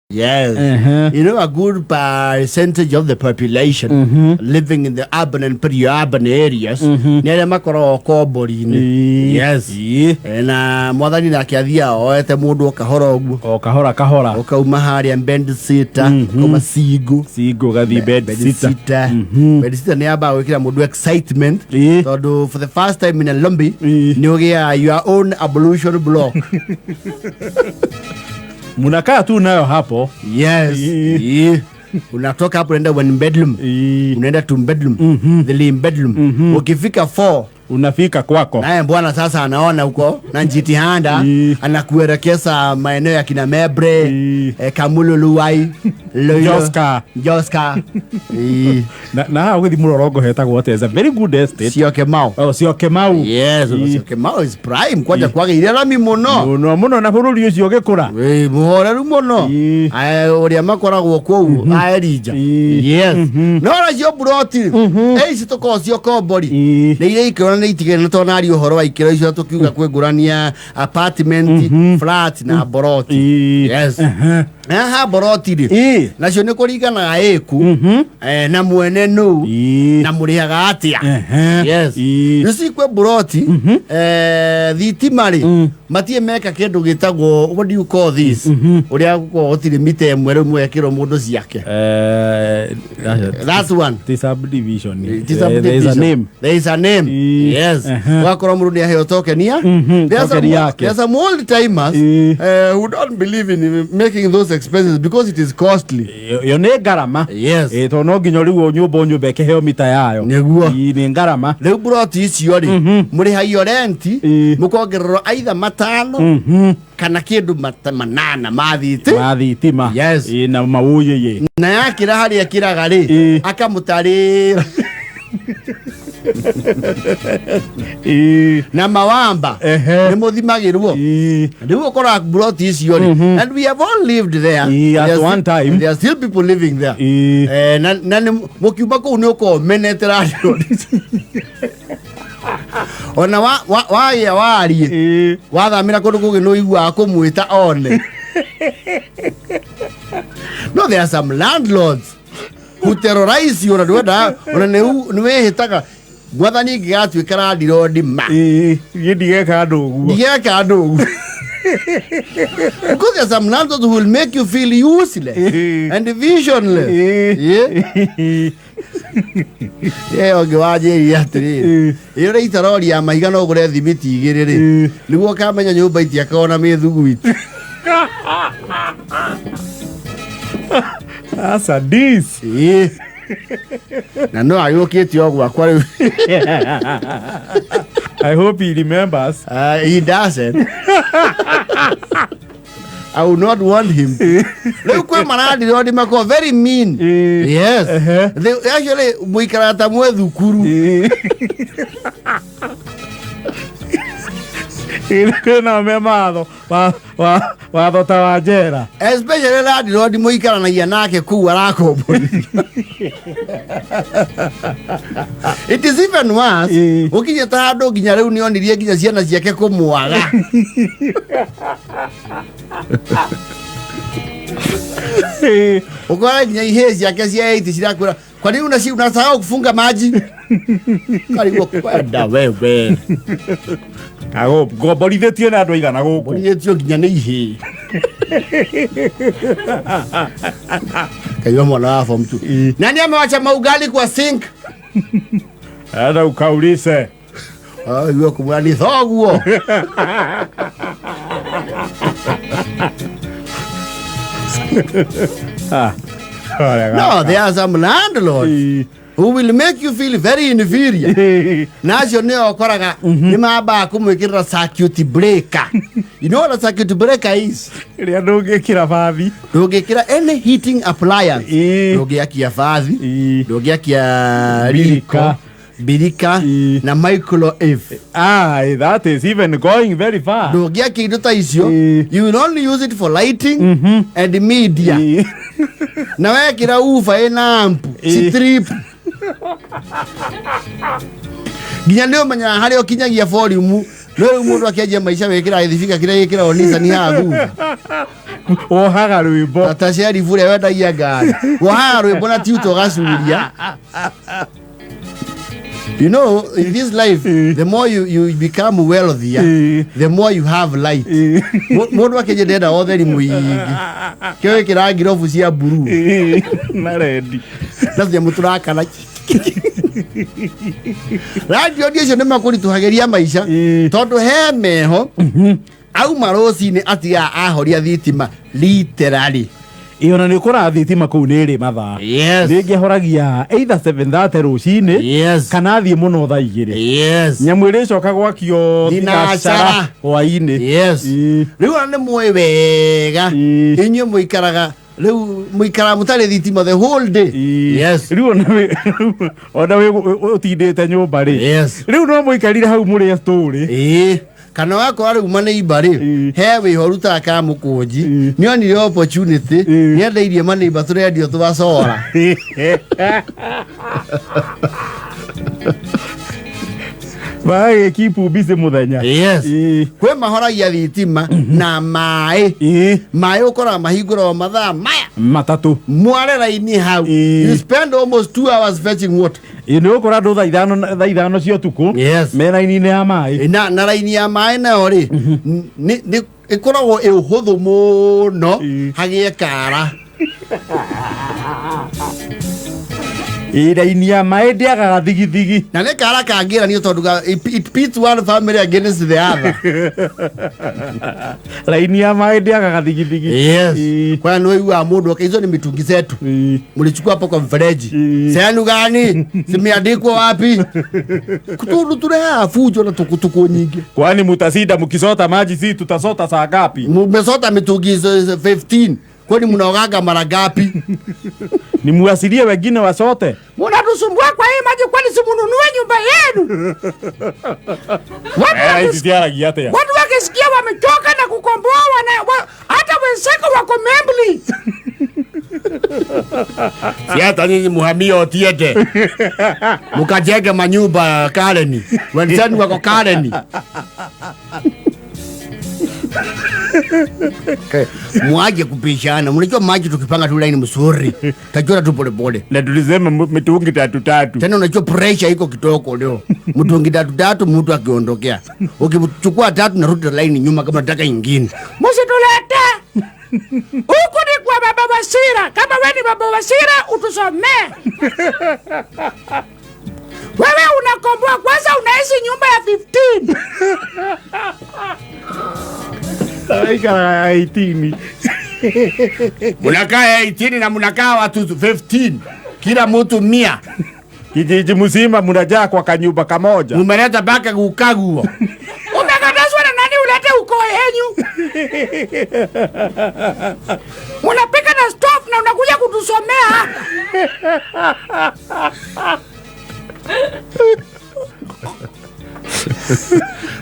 Yes. Ehe. You know, a good percentage of the population living in the urban and peri-urban areas nĩ arĩa makoragwo kombori-inĩ. Yes. Na mwathani nake athiaga oete mũndũ o kahora ũguo. O kahora kahora. Ũkauma harĩa Bed-Sita, ũkauma Singo. Singo gathi Bed-Sita. Bed-Sita. Bed-Sita nĩ yambaga gwĩkĩra mũndũ excitement tondũ for the first time in a lombi nĩ ũgĩaga your own ablution block. Munakaa tu nayo hapo. Yes. Unatoka hapo unaenda one bedroom. Unaenda two bedroom, three bedroom. Ukifika 4 unafika kwako. Naye bwana sasa anaona huko na jitihada anakuelekeza maeneo ya kina Mebre, Kamululuwai, Loilo, Joska. Joska. Na haha ũgĩthiĩ mũrorongo hetagwo atĩa? It's a very good estate. Syokimau. Oh, Syokimau. Yes, Syokimau is prime. Kwanja kwagĩire rami mũno. Mũno mũno na bũrũri ũcio ũgĩkũra. Ĩ, mũhoreru mũno. Ae, ũrĩa makoragwo kũu aerinja. Yes. No nacio mburoti ici tũkoragwo cio kombori nĩ iria ikĩro na nĩ itigĩrĩ nĩ twonaria ũhoro wa ikĩro icio tũkiuga kwĩ ngũrani ya apartment, flat na mboroti. Yes. Haha mboroti rĩ, nacio nĩ kũringanaga ĩku na mwene nũ na mũrĩhaga atĩa. Yes. You see kwĩ mburoti thitima rĩ matirĩ meka kĩndũ gĩtagwo, what do you call this, ũrĩa gũkoragwo gũtirĩ mita ĩmwe rĩu mwekĩrwo mũndũ ciake. That's one. Ti subdivision. It is a There is a name. There is a name. Yes. Wakorwo mũndũ nĩ aheo token ya. There are Token some, yake. there are some old timers who don't believe in making those expenses because it is costly. Yo nĩ ngarama. Yes. Tondũ no nginya rĩu o nyũmba o nyũmba ĩkĩheo mita yayo. Nĩguo. Nĩ ngarama. Rĩu mburoti icio rĩ mũrĩhagio renti mũkongererwo aitha 5 kana kĩndũ 8 ma thiti. Ma thitima. Yes. Na mawũyĩyĩ. Na yakĩra harĩa ĩkĩraga rĩ akamũtarĩra na mawamba nĩ mũthimagĩrwo. Rĩu ũkoraga mburoti icio rĩ, and we have all lived there. At There are one time. There are still people living there. Na nĩ mũkiuma kũu nĩ ũkoragwo ũmenete landlord. Ona wagĩa wariĩ wathamĩra kũndũ kũngĩ nĩ ũiguaga kũmwĩta one. No, there are some landlords who terrorize you, na ndwendaga ona nĩ wĩhĩtaga mwathani ingĩgatuĩka landlord ma Niĩ ndigeka andũ ũguo. ndigeka andũ ũguo. Because there are some landlords who will make you feel useless and visionless. Yeah. Yeah, ũngĩ wanjĩrire atĩrĩrĩ, ĩ ũraita rori ya mahiga no ũgũre thimiti 2 rĩ, nĩguo ũkamenya nyũmba itiakagwo na mĩthuguiti. That's a diss. Na no agĩũkĩte o gwakwa rĩu. I hope he remembers. He doesn't. I will not want him. Rĩu kwĩ marandirondi makoragwo very mean. Yes. They actually mũikaraga ta mwĩ thukuru. Kwĩna me matho watho ta wa njera. Especially landlord mũikaranagia nake kũu arakomborithia. It is even worse. Ũkinyĩte handũ nginya rĩu nĩonirie nginya ciana ciake kũmwaga. Ũkora nginya ihĩĩ ciake cia 8 cirakwĩra, kwa nini unasahau kufunga maji? Karigwo kwenda wewe. Ngomborithĩtio nĩ andũ aigana gũkũ. Ngomborithĩtio nginya nĩ ihĩĩ. Kaigua mwana wa form 2. Nani amewacha maugali kwa sink? Enda ukaulize. Igua kumwĩra ni thoguo. No, there are some landlords who will make you feel very inferior. Na acio nĩo ũkoraga nĩ mambaga kũmwĩkĩrĩra circuit breaker. You know what a circuit breaker is? Ĩrĩa ndũngĩkĩra bathi. Ndũngĩkĩra any heating appliance. Ndũngĩakia bathi. Ndũngĩakia Birika. riko. Birika na microwave. That is even going very far. Ndũngĩakia indo ta icio. You will only use it for lighting and media. Na wekĩra uba ĩna amp, strip. Nginya nĩ ũmenyaga harĩa ũkinyagia volume. No rĩu mũndũ akĩanjia maica wĩkĩra gĩthibika kĩrĩa gĩkĩragwo Nissan haha thutha. Wohaga rwĩmbo. Ta sheriff ũrĩa wendagia ngari, wohaga rwĩmbo na tiuto ũgacuria. You know, in this life, the more you become wealthier, the more you have light. Mũndũ akĩnye ndenda ũtheri mũingĩ, kĩo gĩkĩra ngirobu cia blue Na rendi. Na tũnyamũ tũrakana radio icio nĩ makũritũhagĩria maica, tondũ he meho auma rũcinĩ atigaga ahoria thitima literally. Ĩ, ona nĩ ũkoraga thitima kũu nĩ ĩrĩ mathaa. Rĩngĩ ahoragia either 7:30 rũcinĩ kana thiĩ mũno thaa 2. Nyamũ ĩrĩcoka gwakio thinacara thinacara hwainĩ. Rĩu ona nĩ mũĩ wega, inyuĩ mũikaraga, rĩu mũikaraga mũtarĩ thitima the whole day. Rĩu ona wĩ ũtindĩte nyũmba rĩ, rĩu no mũikarire hau mũrĩe story. Ĩĩ, kana wakora rĩu maneiba rĩ, he wĩho rutaga ka mũkũnji, nĩonire opportunity, nĩendeirie maneiba tũrendio twa cora. Magagĩkipu busy mũthenya. Kwĩ mahoragia thitima na maĩ. Maĩ ũkoraga mahingũragwo mathaa maya 3. Mware raini hau. You spend almost 2 hours fetching water. Ĩ, nĩ ũkora andũ thaa 5 cia ũtukũ me raini-inĩ ya maĩ. Na raini ya maĩ nayo rĩ, nĩ ĩkoragwo ĩ ũhũthũ mũno hagĩe kara. Ĩ, raini ya maĩ ndĩagaga thigithigi. Na nĩ kara kangĩranio tondũ it pits one family against the other. Raini ya maĩ ndĩagaga thigithigi. Kwa nĩ ũiguaga mũndũ oka, "Hizo ni mitungi zetu, mlichukua hapo kwa mfereji. Sehemu gani? Zimeandikwa wapi?" Tundu turehaga fujo na tukutuku nyingĩ. Kwani mutasinda mkisota maji? Si tutasota saa ngapi? Mmesota mitungi hizo 15, kwani mnaogaga mara ngapi? Ni muasilie wengine wasote. Munatusumbua kwa hii maji, kwani si mununue nyumba yenu? Watu Tiaragia atia? Watu wakisikia wamechoka na kukomboa hata wenzako wako Membli. Si hata nyinyi muhamie Otiende, mukajenge manyumba Kareni, wenzenu wako Kareni. Okay. Mwaje kupishana, mnajua maji tukipanga tu line mzuri tajua tu polepole. Na tulisema mitungi tatu tatu. Tena unajua pressure iko kitoko leo, mtungi tatu tatu, mtu akiondokea ukichukua tatu narudi line nyuma kama nataka ingine. Msitulete huku, ni kwa Baba Wasira. Kama we ni Baba Wasira utusomee. Wewe unakomboa kwanza, unaishi nyumba ya 15. Aikaraga 18. Mnakaa 18 na mnakaa watu 15, kila mtu 100. Kijiji mzima mnajaa kwa kanyumba kamoja. Mumeleta mpaka gukaguo. Umekatazwa na nani ulete ukoo yenyu? Unapika na stove na unakuja kutusomea hapa.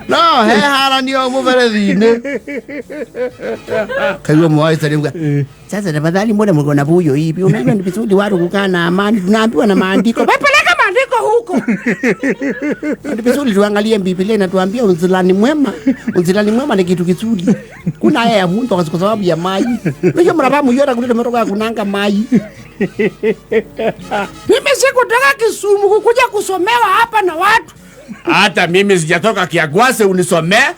No he haranio muberethi-inĩ, kaigua mwaita mga sasa, "Tafadhali, mbona mko na fujo hivi? Unajua ni vizuri watu kukaa na amani, tunaambiwa na maandiko." Wepeleka maandiko huko. Ni vizuri tuangalie Biblia inatuambia uzilani mwema. Uzilani mwema ni kitu kizuri. Kuna haya ya mtu kwa sababu ya maji. Unajua mnafahamu yora kuleta metoka ya kunanga maji. Mimi sikutoka Kisumu kukuja kusomewa hapa na watu. Hata mimi sijatoka Kiagwase unisomee.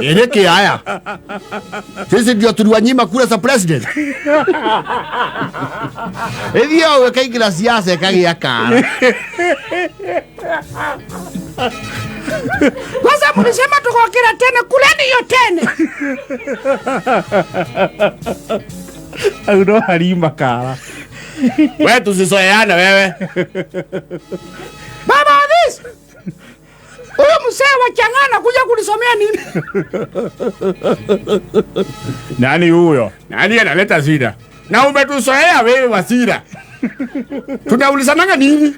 Eleke haya. Sisi ndio tuliwanyima kura za president. Ithio wekaingĩra siasa ĩkagĩa kara. Kwanza mlisema tukokira tene, kuleni hiyo tene. Au no harima kara. Wewe tusizoeane wewe. Baba this. Huyo mzee wa Chang'ana kuja kunisomea nini? Nani huyo? Nani analeta shida? Na umetuzoea wewe Wasira. Tunaulizananga nini?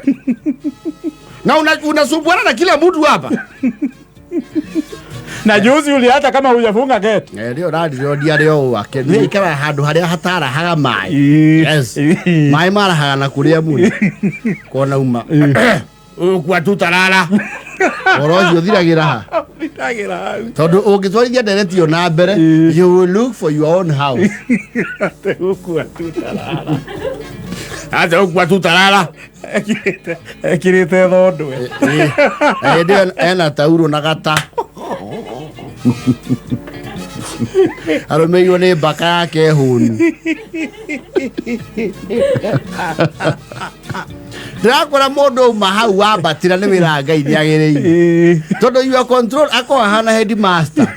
Na unasumbuana na kila mtu hapa. Na juzi uliacha kama hujafunga gate. Eh, ndio radi ndio ndio wake. Ni ikara handu haria hatarahaga mai. Yes. Mai marahaga na kuria muno. Kona uma. Ukwa tutarara. Ũhoro ũcio ũthiragĩra ha? Thiragĩra hau. Tondũ ũngĩtwarithia ndereti ĩyo na mbere, you will look for your own house. Ate gũkua tutarara. Ate gũkua tutarara. Ekĩrĩte thondwe. Na hĩndĩ ĩyo ena taurũ na gata. Arũmĩirwo nĩ mbaka yake hũnu. Ndĩrakwĩra mũndũ auma hau wambatĩra nĩ wĩra wa Ngai nĩ agĩrĩire. Tondũ you are control akorwo ahana headmaster.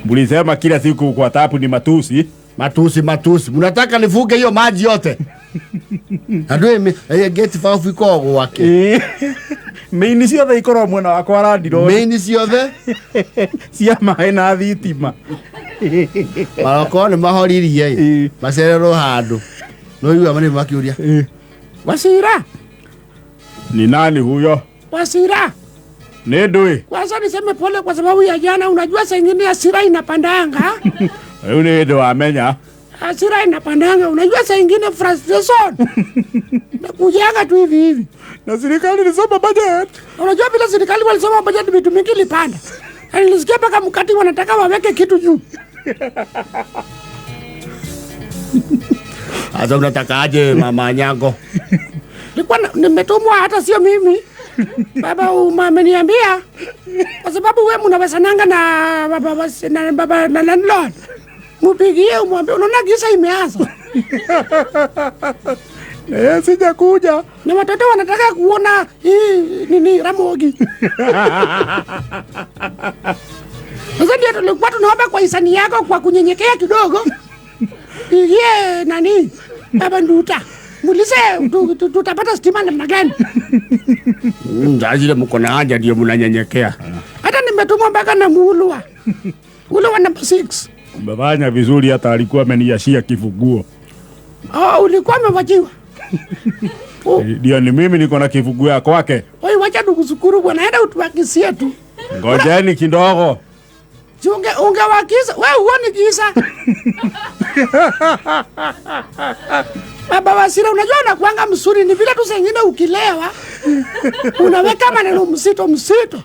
Mlisema kila siku kwa tapu ni matusi. Matusi, matusi. Mnataka nifunge hiyo maji yote? Na ndũĩ gate valve ikoragwo gwake. Maini ciothe ikoragwo mwena wakwa landlord. Maini ciothe? Cia maĩ na thitima. Marokorwo nĩ mahoririe ĩ. Macererwo handũ. No igua marĩ makĩũria. Wasira. Ni nani huyo? Wasira. Ni ndũĩ? Kwanza niseme pole kwa sababu ya jana, unajua saa ingine hasira inapandanga. Rĩu nĩ hĩndĩ wamenya. Hasira inapandanga, unajua saa ingine frustration. Nakujaga tu hivi hivi. Na serikali ilisoma budget. Unajua bila serikali walisoma budget vitu mingi ilipanda. Na nilisikia mpaka mkati wanataka waweke kitu juu. Sasa unataka aje mama Nyango? Nilikuwa nimetumwa hata sio mimi. Baba ameniambia kwa sababu wewe mnawesananga na baba na baba na landlord. Mpigie umwambie unaona giza imeanza. Sijakuja. Na watoto wanataka kuona hii nini Ramogi. Sasa ndio tulikuwa tunaomba kwa hisani yako kwa kunyenyekea kidogo. Pigie nani? Baba Nduta. Muulize tutapata stima namna gani? Zile mko na haja ndio mnanyenyekea. Hata nimetumwa mpaka na Muulwa. Muulwa number 6. Umefanya vizuri, hata alikuwa ameniashia kifunguo. Oh, ulikuwa umewachiwa. Ndio ni mimi niko na kifunguo ya kwake. Oi, wacha tukushukuru bwana, enda utuhakisie tu. Ngojeni kidogo. Ungewakiza, wewe huoni giza. Baba Wasira, unajua unakuanga mzuri, ni vile tu saa ingine ukilewa unaweka maneno mzito mzito.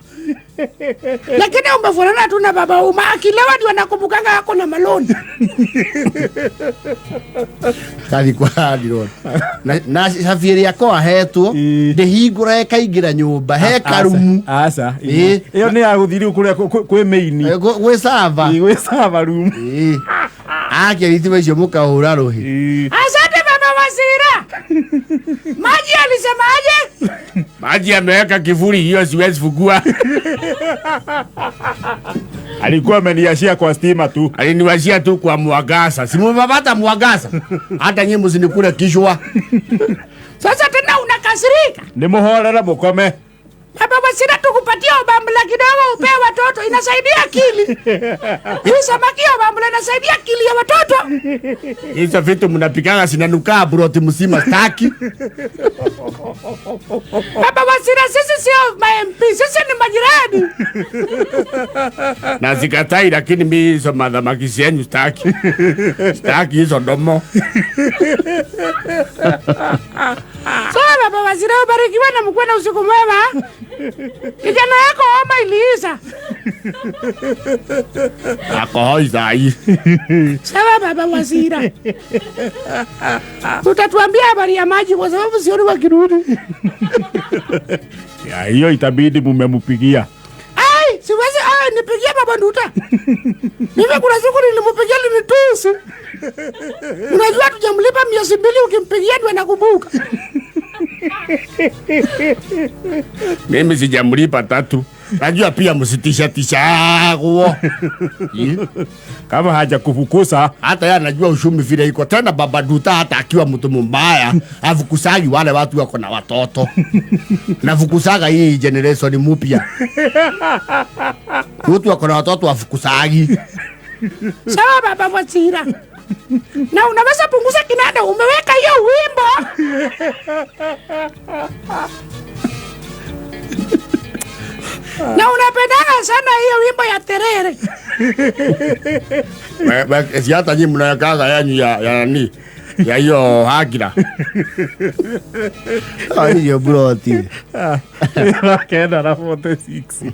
Lakini umefanana tu na baba Uma, akilewa ndio anakumbukanga yako na maloni. Kathi kwa landlord. Na cabi ĩrĩa akorwo ahetwo ndĩhingũra ĩkaingĩra nyũmba, he karumu. Aca. Ĩyo nĩ ya gũthiĩ rĩu kũrĩa kwĩ main. Gwĩ server. Gwĩ server room. Akia thitima icio mũkahũra rũhĩ. Asante baba Wasira. Maji alisemaje? Maji ameweka kivuli, hiyo siwezi fungua. Alikuwa ameniashia kwa stima tu. Aliniwashia tu kwa mwangaza. Si mmepata mwangaza? Hata nyinyi msinikule kichwa. Sasa tena unakasirika. Nimuhorera mukome. Baba Wasira, tukupatia obambula kidogo upe watoto, inasaidia akili. Hii samaki ya obambula inasaidia akili ya watoto. Hizo vitu mnapikanga zinanukaa broti mzima, staki. Baba Wasira, sisi sio ma MP, sisi ni majirani. Na sikatai, lakini mimi hizo madhamaki zenyu staki. Staki hizo ndomo. Sawa Baba Wasira, ubarikiwe na mkuwe na usiku mwema. Kijana yako homa iliisha. Akohoi sai. Sawa Baba Wasira. Utatuambia habari ya maji kwa sababu sioni wakirudi. Ya hiyo itabidi mumempigia. Ai, siwezi nipigie Baba Nduta. Mimi kuna siku nilimpigia alinitusi. Unajua tujamlipa miezi 2, ukimpigia ndio anakumbuka. Mimi sijamlipa 3. Najua pia msitisha tisha guo. Kama hajakufukusa hata yeye anajua ushumi vile iko. Tena Baba Nduta hata akiwa mtu mbaya afukusagi wale watu wako na watoto. Nafukusaga hii generation mpya. Watu wako na watoto afukusagi. Sawa Baba Wasira. Na unaweza punguza kinanda, umeweka hiyo wimbo. Na unapendanga sana hiyo wimbo ya terere. Si hata nyinyi mnawekaga yanyu ya nani? Ya hiyo hagira. Hiyo broti. 9:46.